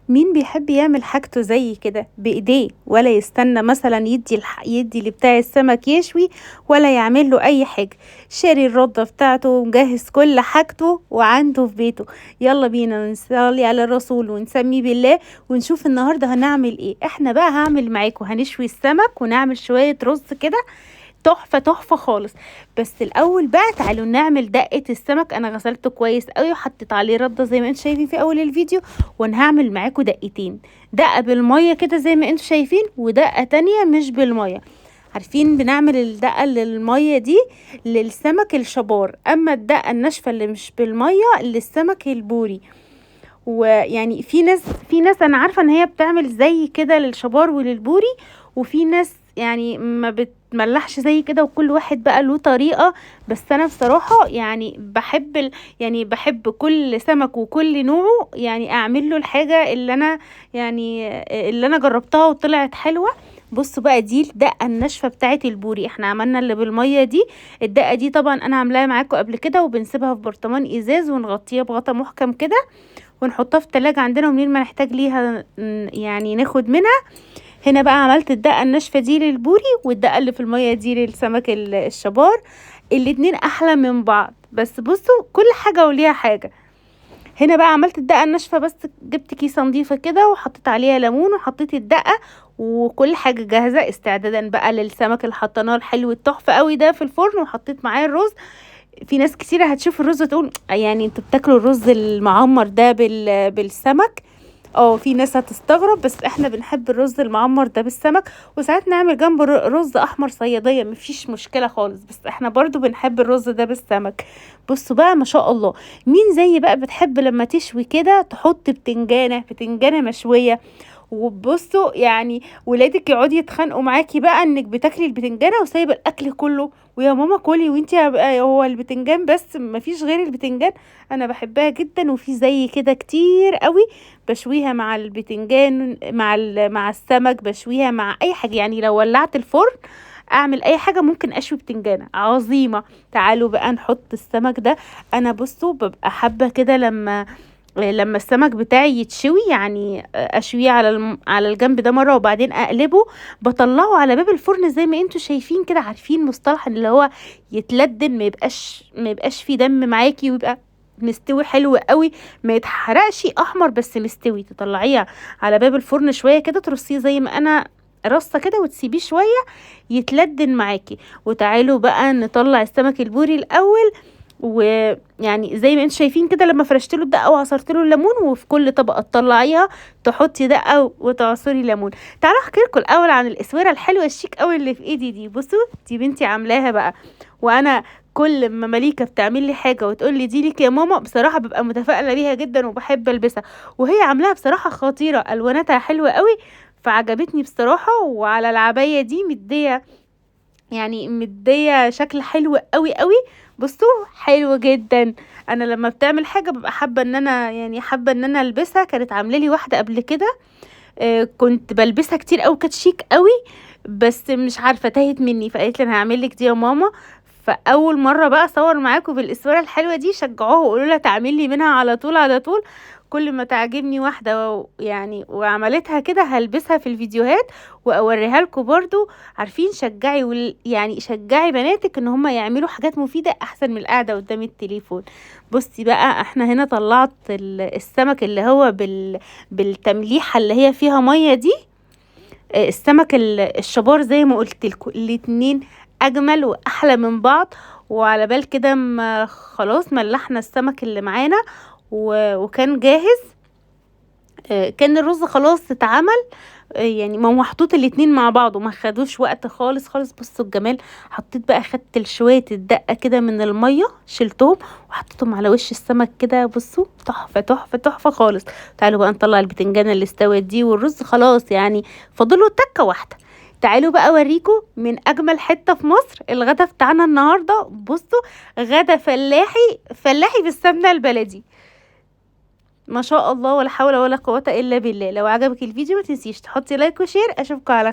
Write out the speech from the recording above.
مين بيحب يعمل حاجته زي كده بايديه، ولا يستنى مثلا يدي لبتاع السمك يشوي ولا يعمل له اي حاجة؟ شاري الردة بتاعته ومجهز كل حاجته وعنده في بيته. يلا بينا نصلي على الرسول ونسمي بالله ونشوف النهارده هنعمل ايه. احنا بقى هعمل معاكم هنشوي السمك ونعمل شوية رز كده تحفة تحفة خالص. بس الاول بقى تعالوا نعمل دقه السمك. انا غسلته كويس قوي وحطيت عليه رده زي ما انتم شايفين في اول الفيديو، وانا هعمل معاكم دقتين، دقه بالمية كده زي ما انتم شايفين، ودقة تانية مش بالمية. عارفين بنعمل الدقة للمية دي للسمك الشبار، اما الدقة الناشفه اللي مش بالمية للسمك البوري. ويعني في ناس انا عارفه ان هي بتعمل زي كده للشبار وللبوري، وفي ناس يعني ما بتملحش زي كده، وكل واحد بقى له طريقه. بس انا بصراحة يعني بحب يعني بحب كل سمك وكل نوعه، يعني اعمل له الحاجة اللي انا يعني اللي انا جربتها وطلعت حلوة. بصوا بقى دي الدقة الناشفه بتاعه البوري، احنا عملنا اللي بالمية دي. الدقة دي طبعا انا عاملاها معاكم قبل كده، وبنسيبها في برطمان ازاز ونغطيها بغطا محكم كده ونحطها في التلاجة عندنا، ومنين ما نحتاج ليها يعني ناخد منها. هنا بقى عملت الدقة الناشفه دي للبوري، والدقه اللي في المية دي للسمك الشبار. الاتنين احلى من بعض، بس بصوا كل حاجة وليها حاجة. هنا بقى عملت الدقة الناشفه، بس جبت كيسه نظيفة كده وحطيت عليها ليمون وحطيت الدقة وكل حاجة جاهزة استعدادا بقى للسمك اللي حطيناه الحلو التحفة قوي ده في الفرن، وحطيت معاه الرز. في ناس كتيرة هتشوف الرز وتقول يعني انتوا بتاكلوا الرز المعمر ده بالسمك؟ في ناس هتستغرب، بس احنا بنحب الرز المعمر ده بالسمك، وساعات نعمل جنبه رز احمر صياديه، مفيش مشكلة خالص، بس احنا برضو بنحب الرز ده بالسمك. بصوا بقى ما شاء الله، مين زي بقى بتحب لما تشوي كده تحط بتنجانه مشوية؟ وبصوا يعني ولادك يقعدوا يتخانقوا معاكي بقى انك بتاكلي البتنجانه وسايبه الاكل كله، ويا ماما كلي وانتي هو البتنجان بس مفيش غير البتنجان. انا بحبها جدا، وفي زي كده كتير قوي بشويها مع البتنجان، مع السمك، بشويها مع اي حاجة. يعني لو ولعت الفرن اعمل اي حاجة ممكن اشوي بتنجانه عظيمة. تعالوا بقى نحط السمك ده. انا بصوا ببقى حابة كده لما السمك بتاعي يتشوي، يعني اشويه على الجنب ده مرة وبعدين اقلبه، بطلعه على باب الفرن زي ما انتوا شايفين كده. عارفين مصطلح اللي هو يتلدن، ما يبقاش فيه دم معاكي، ويبقى مستوي حلو قوي، ما يتحرقش احمر بس مستوي. تطلعيه على باب الفرن شوية كده، ترصيه زي ما انا رصه كده، وتسيبيه شوية يتلدن معاكي. وتعالوا بقى نطلع السمك البوري الاول. ويعني زي ما انتم شايفين كده لما فرشت له الدقة وعصرت له الليمون، وفي كل طبقه تطلعيها تحطي دقه وتعصري ليمون. تعالوا احكي لكم الاول عن الاسوره الحلوة الشيك قوي اللي في ايدي دي. بصوا دي بنتي عاملاها بقى، وانا كل ما مليكة بتعمل لي حاجة وتقول لي دي ليك يا ماما، بصراحة ببقى متفائلة بيها جدا وبحب البسها، وهي عاملاها بصراحة خطيرة، الواناتها حلوة قوي فعجبتني بصراحة. وعلى العباية دي مديه شكل حلو قوي قوي. بصوا حلو جدا. انا لما بتعمل حاجة ببقى حابة ان انا يعني حابة ان انا البسها. كانت عامله لي واحدة قبل كده، كنت بلبسها كتير قوي، كانت شيك قوي، بس مش عارفه تاهت مني، فقالت لي انا هعمل لك دي يا ماما. فاول مرة بقى اصور معاكم بالاسوره الحلوة دي، شجعوها وقولوا لها تعمل لي منها على طول على طول. كل ما تعجبني واحدة وعملتها كده هلبسها في الفيديوهات واوريها لكم برضو. عارفين شجعي بناتك ان هم يعملوا حاجات مفيدة احسن من القعدة قدام التليفون. بصي بقى احنا هنا طلعت السمك اللي هو بالتمليحه اللي هي فيها مية دي، السمك الشبار زي ما قلت لكم، الاتنين اجمل واحلى من بعض. وعلى بال كده ما خلاص ملحنا السمك اللي معانا وكان جاهز، كان الرز خلاص اتعمل، يعني ما هو محطوط الاتنين مع بعض وما خدوش وقت خالص خالص. بصوا الجمال. حطيت بقى، خدت شوية الدقة كده من المية، شلتهم وحطيتهم على وش السمك كده. بصوا تحفة تحفة تحفة خالص. تعالوا بقى نطلع البتنجانه اللي استوت دي والرز خلاص، يعني فاضلة تكه واحدة. تعالوا بقى اوريكم من اجمل حتة في مصر الغدا بتاعنا النهارده. بصوا غدا فلاحي فلاحي بالسمنه البلدي، ما شاء الله ولا حول ولا قوة الا بالله. لو عجبك الفيديو ما تنسيش تحطي like و share. اشوفكم على